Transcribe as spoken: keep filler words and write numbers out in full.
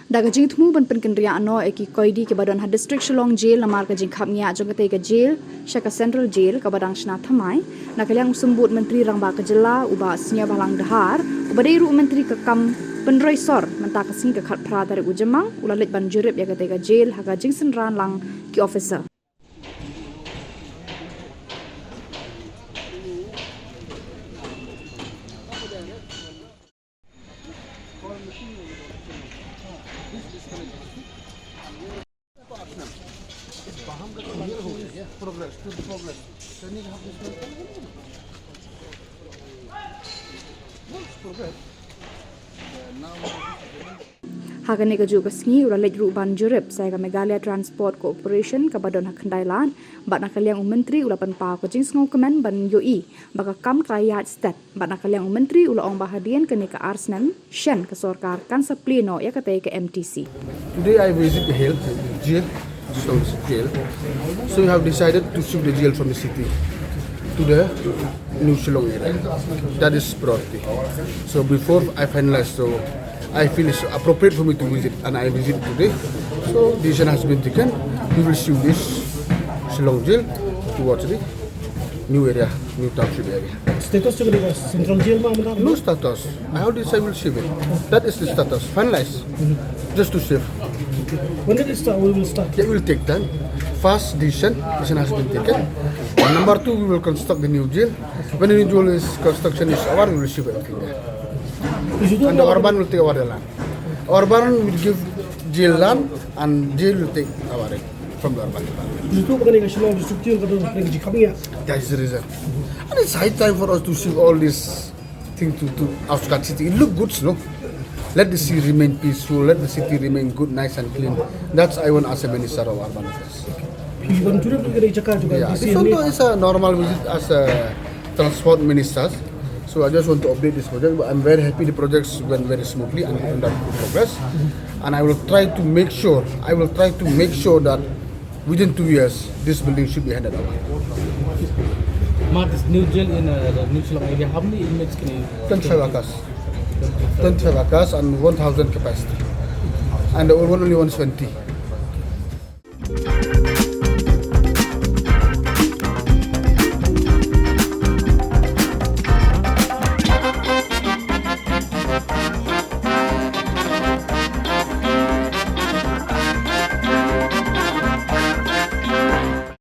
Da ka jingthmu ban pynkynriah noh ïa ki koidi kiba don ha District Shillong Jail namar ka jingkhapngiah jong katei ka jail sha ka Central Jail kaba dang shna thymmai, na ka liang u Symbud Myntri Rangbah ka Jylla, u Bah Sniawbhalang Dhar, uba dei ruh u Myntri ka kam pynroi sor, mynta ka sngi ka khatphra tarik u Jymmang u la leit ban jurip ïa katei ka jail ha ka jingsynran lang ki officer. Ha kane kajuh ka sngi u la leit ruh ban jurip sa ïa ka Meghalaya Transport Corporation kaba don ha Khyndailad, bad na ka liang u Myntri u la pynpaw ka jingsngewkmen ban ïohi ba ka kam ka la ïaid stet, bad na ka liang u Myntri u la ong ba hadien kane ka ar snem shen ka sorkar kan sa plie noh ïa katei ka M T C. Today I visit the hill, jail, Shillong jail. So we have decided to shift the jail from the city to the new Shillong area. That is priority. So before I finalize, so I feel it's appropriate for me to visit, and I visit today. So decision has been taken. We will shift this Shillong jail towards the new area, new township area. Status tu kena Central Jail mah, madam? No status. I already say we'll shift it. That is the status. Finalize. Just to shift. When did it start? We will start. It will take time. First decision, decision has been taken. And number two, we will construct the new jail. When the new jail is construction is over, we will shift everything there. Is it And the urban will take over the land. Urban will give jail land, and jail will take over it from the urban department. Is it kena ka Shillong District Jail ka don ka jingkhapngiah? That is the reason. And it's high time for us to shift all this thing to, to outskirts city. It look good, no? Let the city remain peaceful, let the city remain good, nice and clean. That's I want as a minister of urban affairs. Phi wan jurip ïa kane ka jaka jong ka Yeah, D C this M one A. Though is a normal visit as a transport minister. So I just want to update this project. But I'm very happy the projects went very smoothly and under good progress. And I will try to make sure, I will try to make sure that within two years, this building should be handed over. Ma, this new jail in uh, the New Shillong area, how many inmates can you? Twenty-five acres. Twenty-five acres and one thousand capacity. And the old one only one seventy.